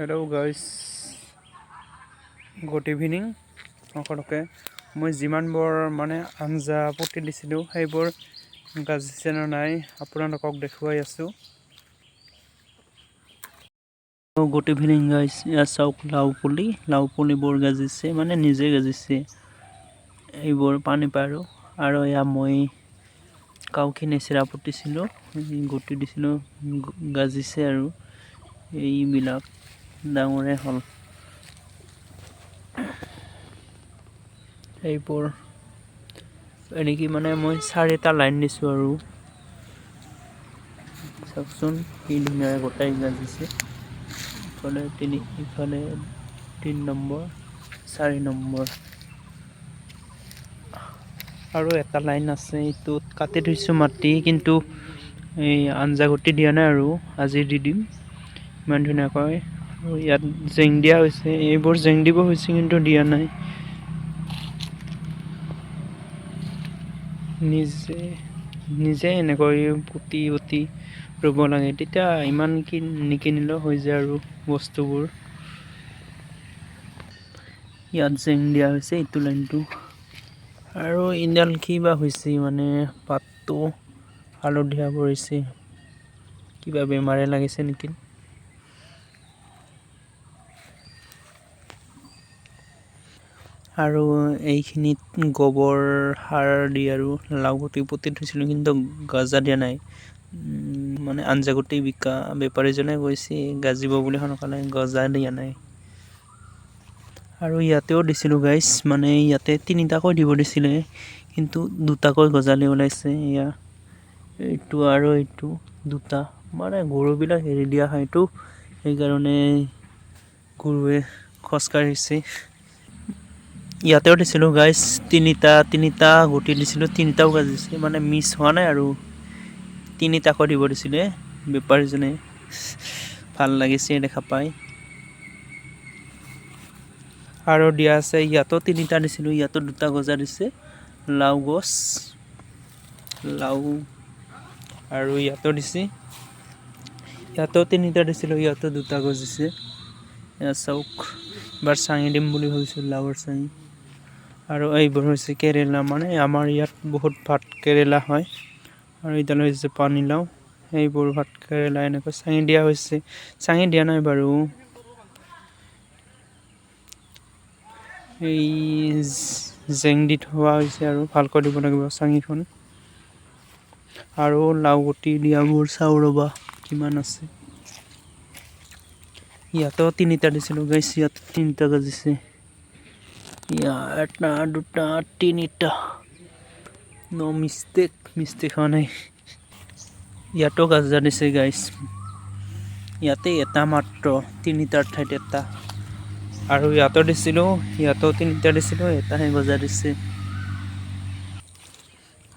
Hello' guys, good evening সকলোকে। মই যিমানবোৰ মানে আঞ্জা পুতি দিছিলোঁ, সেইবোৰ গাজিছে নে নাই আপোনালোকক দেখুৱাই আছোঁ। গুড ইভিনিং গাইজ, এয়া চাওক লাও পুলি। লাও পুলিবোৰ গাজিছে, মানে নিজে গাজিছে। এইবোৰ পানী পাৰোঁ। আৰু এয়া মই কাউখিনি চিৰা পুতিছিলোঁ, গুটি দিছিলোঁ, গাজিছে আৰু এইবিলাক ডাঙৰে হ'ল। এইবোৰ এনেকি মানে মই চাৰিটা লাইন দিছোঁ আৰু চাওকচোন কি ধুনীয়াকৈ গোটাই গাজিছে। ইফালে তিনি, ইফালে 3 নম্বৰ, 4 নম্বৰ আৰু এটা লাইন আছে। এইটোত কাটি থৈছোঁ মাটি, কিন্তু এই আঞ্জা গুটি দিয়া নাই আৰু আজি দি দিম ইমান ধুনীয়াকৈ। আৰু ইয়াত জেং দিয়া হৈছে, এইবোৰ জেং দিব হৈছে কিন্তু দিয়া নাই। নিজে নিজে এনেকৈ পুতি পুতি ৰুব লাগে, তেতিয়া ইমান কি নিকিনিলেও হৈ যায় আৰু বস্তুবোৰ। ইয়াত জেং দিয়া হৈছে এইটো লাইনটো। আৰু ইডাল কি বা হৈছে, মানে পাতটো হালধীয়া পৰিছে, কিবা বেমাৰে লাগিছে নেকি। আৰু এইখিনিত গোবৰ সাৰ দি আৰু লাও গুটি পুতি থৈছিলোঁ, কিন্তু গজা দিয়া নাই। মানে আঞ্জা গুটি বিকা বেপাৰীজনে কৈছে গাজিব বুলি সোনকালে, গজা দিয়া নাই। আৰু ইয়াতেও দিছিলোঁ গাইছ, মানে ইয়াতে তিনিটাকৈ দিব দিছিলে, কিন্তু দুটাকৈ গজালি ওলাইছে। এয়া এইটো আৰু এইটো দুটা, মানে গৰুবিলাক এৰি দিয়া হয়তো, সেইকাৰণে গৰুৱে খোজকাঢ়িছে। ইয়াতেও দিছিলোঁ গাইছ, তিনিটা তিনিটা গুটি দিছিলোঁ, তিনিটাও গাজিছে, মানে মিছ হোৱা নাই। আৰু তিনিটাকৈ দিব দিছিলে বেপাৰীজনে, ভাল লাগিছে দেখা পাই। আৰু দিয়া আছে, ইয়াতো তিনিটা দিছিলোঁ, ইয়াতো দুটা গজা দিছে লাও গছ, লাও। আৰু ইয়াতো দিছে, ইয়াতো তিনিটা দিছিলোঁ, ইয়াতো দুটা গজিছে। এয়া চাওক, এবাৰ চাঙি দিম বুলি ভাবিছোঁ, লাওৰ চাঙি। আৰু এইবোৰ হৈছে কেৰেলা, মানে আমাৰ ইয়াত বহুত ভাত কেৰেলা হয়। আৰু এইডাল হৈছে পানীলাও। এইবোৰ ভাত কেৰেলা এনেকৈ চাঙি দিয়া হৈছে, চাঙি দিয়া নাই বাৰু, এই জেং দি থোৱা হৈছে আৰু ভালকৈ দিব লাগিব চাঙিখন। আৰু লাও গুটি দিয়াবোৰ চাওঁ ৰ'বা কিমান আছে। ইয়াতো তিনিটা দিছিলোঁ গাইছ, ইয়াত তিনিটা গজিছে। এটা, দুটা, তিনিটা, ন' মিষ্টেক, মিষ্টেক হোৱা নাই। ইয়াতো গাজা দিছে গাইছ, ইয়াতে এটা মাত্ৰ, তিনিটাৰ ঠাইত এটা। আৰু ইয়াতো দিছিলোঁ, ইয়াতো তিনিটা দিছিলোঁ, এটাহে গজা দিছে।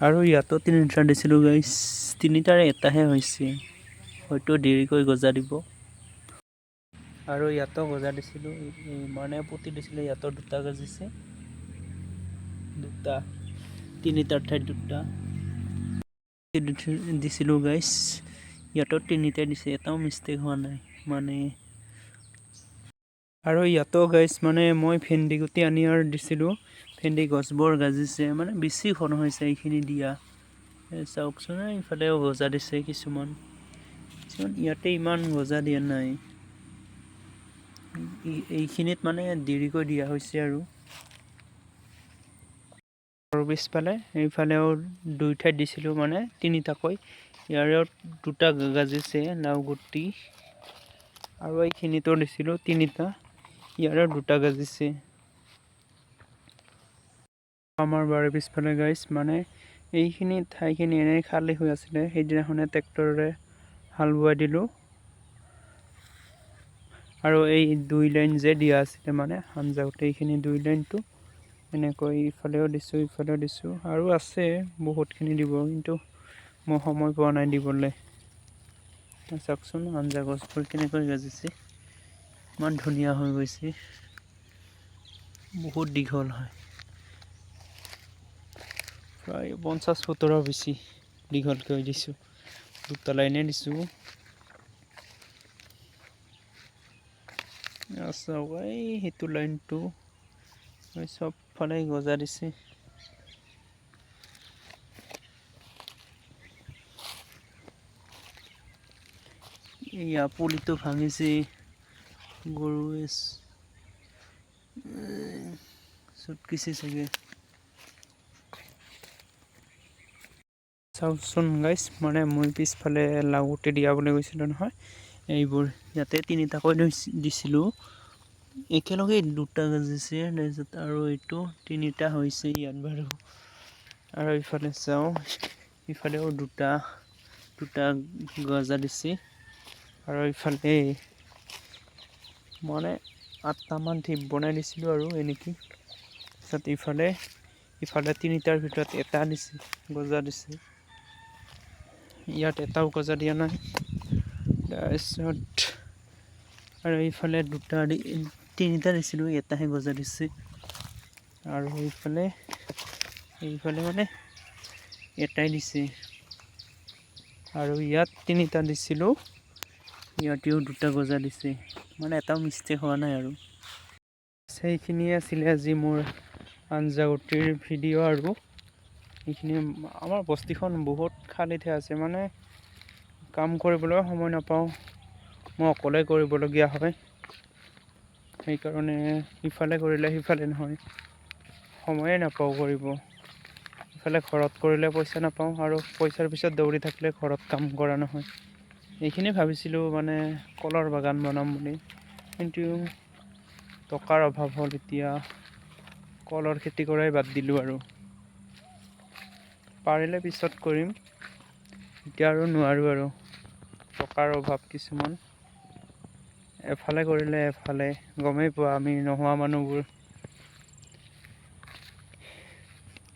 আৰু ইয়াতো তিনিটা দিছিলোঁ গাইছ, তিনিটাৰে এটাহে হৈছে, হয়তো দেৰিকৈ গজা দিব। আৰু ইয়াতো গজা দিছিলোঁ, মানে পুতি দিছিলোঁ, ইয়াতো দুটা গজিছে, দুটা, তিনিটাৰ ঠাইত দুটা দিছিলোঁ গাইছ। ইয়াতো তিনিটা দিছে, এটাও মিষ্টেক হোৱা নাই মানে। আৰু ইয়াতো গাইছ, মানে মই ভেন্দি গুটি আনি আৰু দিছিলোঁ, ভেন্দি গছবোৰ গাজিছে, মানে বেছি ঘন হৈছে এইখিনি দিয়া। চাওকচোন, এইফালেও গজা দিছে কিছুমান কিছুমান, ইয়াতে ইমান গজা দিয়া নাই। এইখিনিত মানে দেৰিকৈ দিয়া হৈছে। আৰু পিছফালে এইফালেও দুই ঠাইত দিছিলোঁ, মানে তিনিটাকৈ, ইয়াৰেও দুটা গাজিছে লাও গুটি। আৰু এইখিনিতো দিছিলোঁ তিনিটা, ইয়াৰেও দুটা গাজিছে। আমাৰ বাৰীৰ পিছফালে গাইছ, মানে এইখিনি ঠাইখিনি এনেই খালী হৈ আছিলে, সেইদিনাখনে ট্ৰেক্টৰেৰে হাল বোৱাই দিলোঁ। আৰু এই দুই লাইন যে দিয়া আছিলে, মানে আঞ্জা গোটেইখিনি দুই লাইনটো এনেকৈ ইফালেও দিছোঁ, ইফালেও দিছোঁ। আৰু আছে বহুতখিনি দিব, কিন্তু মই সময় পোৱা নাই দিবলৈ। চাওকচোন আঞ্জা গছবোৰ কেনেকৈ গাজিছে, ইমান ধুনীয়া হৈ গৈছে, বহুত দীঘল হয়, প্ৰায় 50 ফুটৰো বেছি দীঘলকৈ দিছোঁ, দুটা লাইনে দিছোঁ। চাওক, এই সেইটো লাইনটো চবফালে গজা দিছে। এয়া পুলিটো ভাঙিছে, গৰুৱে চটকিছে চাগে। চাওকচোন গাইছ, মানে মই পিছফালে লাওগুটি দিয়া বুলি কৈছিলোঁ নহয়, এইবোৰ ইয়াতে তিনিটাকৈ দিছিলোঁ, একেলগে দুটা গজিছে। তাৰপিছত আৰু এইটো তিনিটা হৈছে ইয়াত বাৰু। আৰু ইফালে চাওঁ, ইফালেও দুটা দুটা গজা দিছে। আৰু ইফালে মানে 8টামান ঠিপ বনাই দিছিলোঁ আৰু এনেকি। তাৰপিছত ইফালে ইফালে তিনিটাৰ ভিতৰত এটা দিছে, গজা দিছে। ইয়াত এটাও গজা দিয়া নাই। তাৰপিছত আৰু এইফালে দুটা তিনিটা দিছিলোঁ, এটাহে গজা দিছে। আৰু এইফালে এইফালে মানে এটাই দিছে। আৰু ইয়াত তিনিটা দিছিলোঁ, ইয়াতেও দুটা গজা দিছে, মানে এটাও মিষ্টেক হোৱা নাই আৰু। সেইখিনিয়ে আছিলে আজি মোৰ আঞ্জাগুটিৰ ভিডিঅ'। আৰু এইখিনি আমাৰ বস্তিখন বহুত খালী ঠাই আছে, মানে কাম কৰিবলৈও সময় নাপাওঁ, মই অকলে কৰিবলগীয়া হয়। সেইকাৰণে ইফালে কৰিলে সিফালে নহয়, সময়ে নাপাওঁ কৰিব। ইফালে ঘৰত কৰিলে পইচা নাপাওঁ, আৰু পইচাৰ পিছত দৌৰি থাকিলে ঘৰত কাম কৰা নহয়। এইখিনি ভাবিছিলোঁ মানে কলৰ বাগান বনাম বুলি, কিন্তু টকাৰ অভাৱ হ'ল, এতিয়া কলৰ খেতি কৰাই বাদ দিলোঁ আৰু। পাৰিলে পিছত কৰিম, এতিয়া আৰু নোৱাৰোঁ আৰু, টকাৰ অভাৱ কিছুমান। এফালে কৰিলে এফালে গমেই পোৱা, আমি নোহোৱা মানুহবোৰ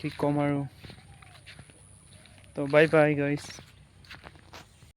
কি ক'ম আৰু। তো বাই বাই গাইছ।